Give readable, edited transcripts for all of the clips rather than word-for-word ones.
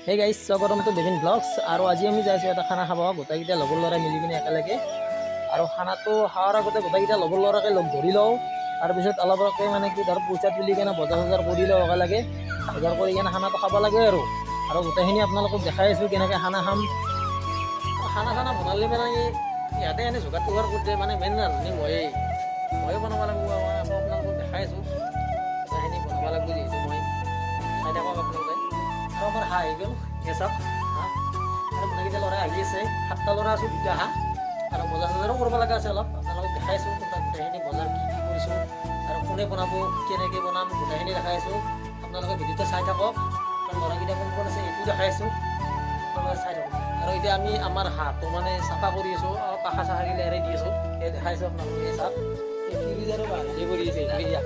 হে গাইছ, স্বাগতম টু দেবিন ব্লগছ। আৰু আজি আমি যাই আছোঁ এটা খানা খাব, গোটেইকেইটা লগৰ ল'ৰাই মিলি কিনে একেলগে। আৰু খানাটো খোৱাৰ আগতে গোটেইকেইটা লগৰ ল'ৰাকে লগ ধৰি লওঁ, তাৰপিছত অলপকৈ মানে কি ধৰ পইচা তুলি কিনে বজাৰ চজাৰ কৰি লওঁ একেলগে। বজাৰ কৰি কিনে খানাটো খাব লাগে আৰু আৰু গোটেইখিনি আপোনালোকক দেখাই আছোঁ কেনেকৈ খানা খাম। খানা চানা বনালে মানে ইয়াতে এনে যোগাৰ তোগাৰ কৰি দিয়ে, মানে মেইন ৰান্ধনি ময়েই ময়ো বনাব লাগিব। আকৌ আপোনালোকক দেখাই আছোঁ গোটেইখিনি বনাব লাগিব যিহেতু মই চাই থাকক আপোনালোকে। আৰু আমাৰ হাঁহ আহি গ'ল, এই চাওক হাঁহ। আৰু গোটেইকেইটা ল'ৰা আহি আছে, 7টা ল'ৰা আছোঁ, 2টা হাঁহ। আৰু বজাৰ চজাৰো কৰিব লগা আছে অলপ, আপোনালোকক দেখাইছোঁ গোটেইখিনি বজাৰ কি কি কৰিছোঁ আৰু কোনে বনাব কেনেকৈ বনাম গোটেইখিনি দেখাই আছোঁ। আপোনালোকে ভিডিঅ'টো চাই থাকক। আৰু ল'ৰাকেইটা কোন কোন আছে এইটো দেখাই আছোঁ, আপোনালোকে চাই থাকক। আৰু এতিয়া আমি আমাৰ হাঁহটো মানে চাফা কৰি আছোঁ, অলপ পাখা চাখা গিলা এৰাই দি আছোঁ, এই দেখাইছোঁ আপোনালোকে। এই চাওক, এই ফ্ৰিজ আৰু হেৰি কৰি আছে এইটো,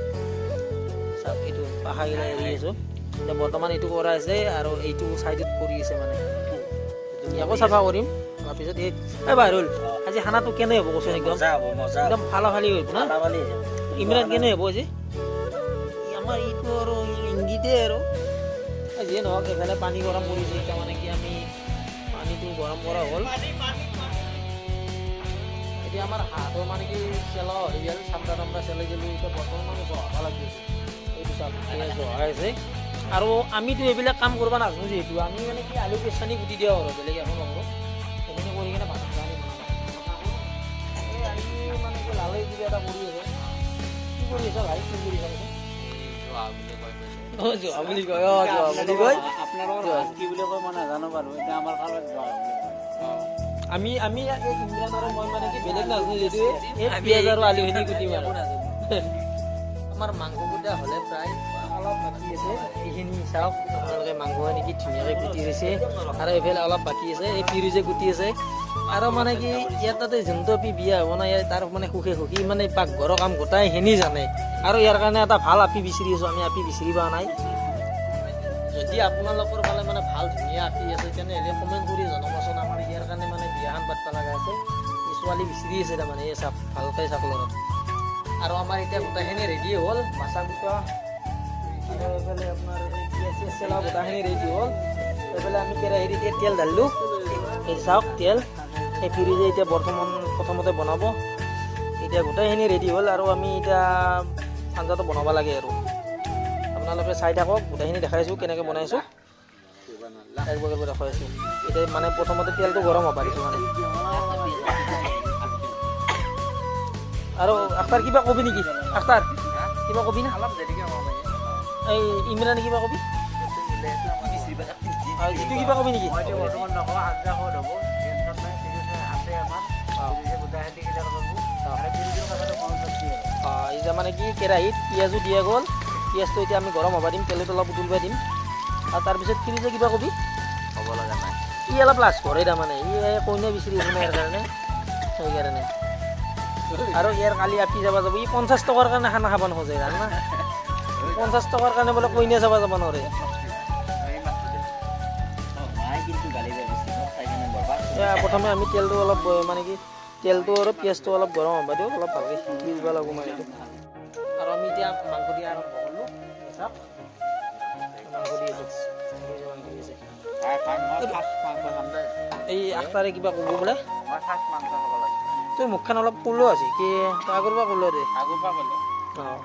চাওক এইটো পাখা গিলা এৰি আছোঁ। এতিয়া বৰ্তমান এইটো কৰা আছে আৰু এইটো চাইডত কৰি আছে, মানে ইয়াকো চাফা কৰিম তাৰপিছত। এই বাহিৰ আজি খানাটো কেনে হ'ব কচোন? একদম একদম ফালা ফালি হ'ব না ইমৰান? কেনে হ'ব আজি আমাৰ এইটো আৰু ইংগিতে আৰু যিয়ে নহওক। এইফালে পানী গৰম কৰিছে এতিয়া, মানে কি আমি পানীটো গৰম কৰা হ'ল। এতিয়া আমাৰ হাঁহটো মানে কি চেলা হৈ গ'ল, চামৰা তামৰা চেলাই গ'লো। এতিয়া বৰ্তমান মানে জহা লাগি আছে, এইটো চাওক জহাই আছে। আৰু আমিতো এইবিলাক কাম কৰিব নাজানো যিহেতু, আমি মানে কি আলু পেচানি গুটি দিওঁ আৰু বেলেগ একো নকৰোঁ। সেইখিনি কৰি কিনে ভাত আঞ্জা বনাওঁ। এই মানে কি লালে কিবা এটা কৰি আছে, কি কৰি আছে ভাই? কি কৰি আছে? জহা বুলি কয়। অ, জহা বুলি কয়। আপোনালোকৰ কি বুলি কয় মই নাজানো বাৰু, এতিয়া আমাৰ ফালত জহা বুলি কয়। আমি আমি এই ইমৰান আৰু মই মানে কি বেলেগ নাজানো যিহেতু, এই পিঁয়াজ আৰু আলুখিনি কুটিম। আৰু আমাৰ মাংস কুটা হ'লে প্ৰায়, অলপ বাকী আছে। এইখিনি চাওক আপোনালোকে, মাংসখিনি কি ধুনীয়াকৈ কুটি হৈছে। আৰু এইফালে অলপ বাকী আছে, এই পিৰুজে কুটি আছে। আৰু মানে কি ইয়াত তাতে যোনটো আপি বিয়া হ'ব না, ইয়াৰ তাৰ মানে সুখে সুখী মানে পাকঘৰৰ কাম গোটাইখিনি জানে। আৰু ইয়াৰ কাৰণে এটা ভাল আপি বিচাৰি আছোঁ আমি, আপি বিচাৰি পোৱা নাই। যদি আপোনালোকৰ ফালে মানে ভাল ধুনীয়া আপি আছে, তেনেহ'লে কমেণ্ট কৰি জনাবচোন। আমাৰ ইয়াৰ কাৰণে মানে বিয়াখন পাতব লগা আছে, এই ছোৱালী বিচাৰি আছে তাৰমানে। এই চাওক, ভালকৈ চাওক ল'ৰাটো। আৰু আমাৰ এতিয়া গোটেইখিনি ৰেডি হ'ল, বাচা কুটা এইফালে আপোনাৰ এই পিঁয়াজ চিয়াজ চেলা গোটেইখিনি ৰেডি হ'ল। এইফালে আমি কেৰাহীত এতিয়া তেল ঢালিলোঁ, এই চাওক তেল। এই ফিৰিজে এতিয়া বৰ্তমান প্ৰথমতে বনাব। এতিয়া গোটেইখিনি ৰেডি হ'ল আৰু আমি এতিয়া আঞ্জাটো বনাব লাগে। আৰু আপোনালোকে চাই থাকক, গোটেইখিনি দেখাইছোঁ কেনেকৈ বনাইছোঁ, একবাৰ একবাৰ দেখুৱাইছোঁ। এতিয়া মানে প্ৰথমতে তেলটো গৰম হ'ব দিছোঁ মানে। আৰু আখতাৰ কিবা কবি নেকি? আখতাৰ কিবা কবি না? এই ইমৰান কিবা কবি? যিটো কিবা কবি নেকি? এতিয়া মানে কি কেৰাহীত পিঁয়াজো দিয়া গ'ল, পিঁয়াজটো এতিয়া আমি গৰম হ'ব দিম, তেলত অলপ উতলিব দিম। আৰু তাৰপিছত ফিৰিজে কিবা কবি? ক'ব লগা নাই। ই অলপ লাজ কৰে তাৰমানে, ই কইনা বিচাৰি আছে ইয়াৰ কাৰণে, সেইকাৰণে। আৰু ইয়াৰ কালি আপি যাব যাব, ই 50 টকাৰ কাৰণে খানা খাব নোখোজে, জান না? 50 টকাৰ কাৰণে বোলে কইনা চাব যাব নোৱাৰে। প্ৰথমে আমি তেলটো অলপ মানে কি তেলটো আৰু পিঁয়াজটো অলপ গৰম হ'ব দিওঁ, অলপ ভালকৈ সিজি দিব লাগিব মানে এইটো। আৰু আমি এতিয়া মাংস দিয়া আৰম্ভ কৰিলোঁ, চাওক মাংস দি আছোঁ। এই আখতাৰে কিবা ক'ব বোলে? তোৰ মুখখন অলপ ক'লো আছে কি আগৰ পৰা ক'লো দে। অঁ,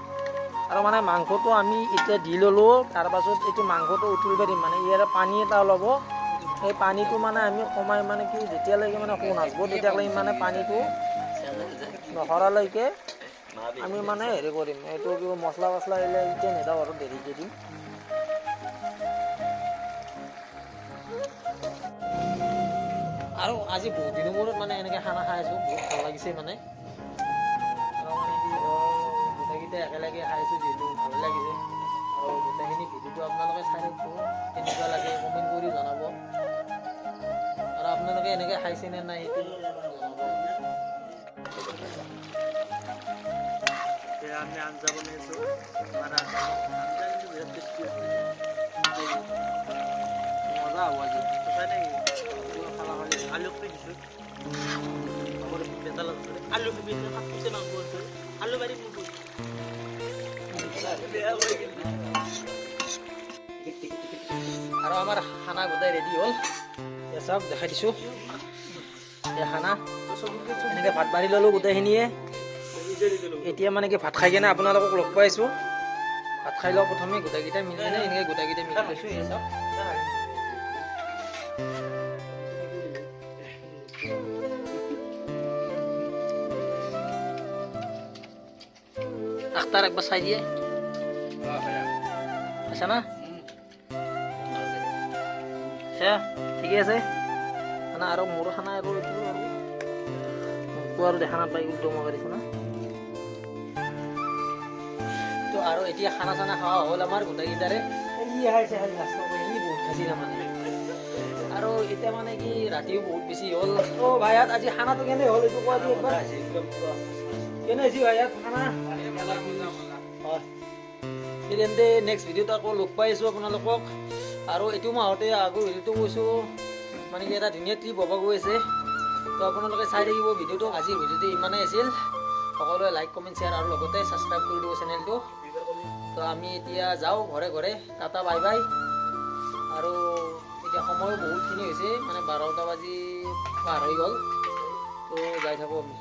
আৰু মানে মাংসটো আমি এতিয়া দি ল'লোঁ, তাৰপাছত এইটো মাংসটো উতলিব দিম, মানে ইয়াৰে পানী এটা ওলাব। সেই পানীটো মানে আমি কমাই মানে কি যেতিয়ালৈকে মানে সোণ নাচব তেতিয়ালৈকে মানে পানীটো নসৰালৈকে আমি মানে হেৰি কৰিম। এইটো কিবা মছলা চছলা এইবিলাক এতিয়া নেদাওঁ আৰু দেৰিকৈ দিম। আৰু আজি বহুত দিনৰ মূৰত মানে এনেকৈ খানা খাই আছোঁ, বহুত ভাল লাগিছে মানে। আৰু মানে কি গোটেইকেইটা একেলগে খাই আছোঁ যিহেতু ভাল লাগিছে। আৰু গোটেইখিনি ভিডিঅ'টো আপোনালোকে চাই থাকিব, কেনেকুৱা লাগে কমেণ্ট কৰি জনাব। আৰু আপোনালোকে এনেকৈ খাইছে নে নাই সেইটো জনাব। আমি আঞ্জা বনাইছোঁ, আমাৰ আঞ্জা কিন্তু বিৰাট টেষ্টি আছে। মজা হ'ব আজি। সঁচাই নেকি? আলু দিছোঁ, আলু মাংস আছে, আলু বাৰী বেয়া। আৰু আমাৰ খানা গোটেই ৰেডি হ'ল। এয়া চাওক, দেখাই দিছোঁ। এয়া খানা, এনেকৈ ভাত বাঢ়ি ল'লোঁ গোটেইখিনিয়ে। এতিয়া মানে কি, ভাত খাই কেনে আপোনালোকক লগ পাইছোঁ। ভাত খাই লওঁ প্ৰথমে গোটেইকেইটা মিলি কেনে। এনেকৈ গোটেইকেইটা মিলি লৈছোঁ। এয়া চাওক। আখতাৰ, একবাৰ চাই দিয়ে। আচ্ছা না, আচ্ছা, ঠিকে আছে খানা। আৰু মোৰ খানা আৰু এইটো আৰু মোকতো আৰু দেখা নাপায়, উল্টো মই দিছোঁ না। তো আৰু এতিয়া খানা চানা খোৱা হ'ল আমাৰ গোটেইকেইটাৰে। ই খাইছে খালি লাষ্ট, সি বহুত খাইছে তাৰমানে। আৰু এতিয়া মানে কি, ৰাতিও বহুত বেছি হ'ল। অ' ভাই, ইয়াত আজি খানাটো কেনে হ'ল, এইটো কোৱা দি একবাৰ। কেনে হৈছে ভাই ইয়াত খানা? হয়, তেন্তে নেক্সট ভিডিঅ'ত আকৌ লগ পাই আছোঁ আপোনালোকক। আৰু এইটো মাহতে, আগৰ ভিডিঅ'টো কৈছোঁ, মানে কি এটা ধুনীয়া ট্ৰিপ হ'ব গৈ আছে। তো আপোনালোকে চাই থাকিব ভিডিঅ'টো। আজিৰ ভিডিঅ'টো ইমানেই আছিল। সকলোৱে লাইক, কমেণ্ট, শ্বেয়াৰ আৰু লগতে ছাবস্ক্ৰাইব কৰি দিব চেনেলটো। তো আমি এতিয়া যাওঁ ঘৰে ঘৰে। Tata, bye bye. আৰু এতিয়া সময়ো বহুতখিনি হৈছে, মানে 12টা বাজি পাৰ হৈ গ'ল। তো যাই থাকোঁ আমি।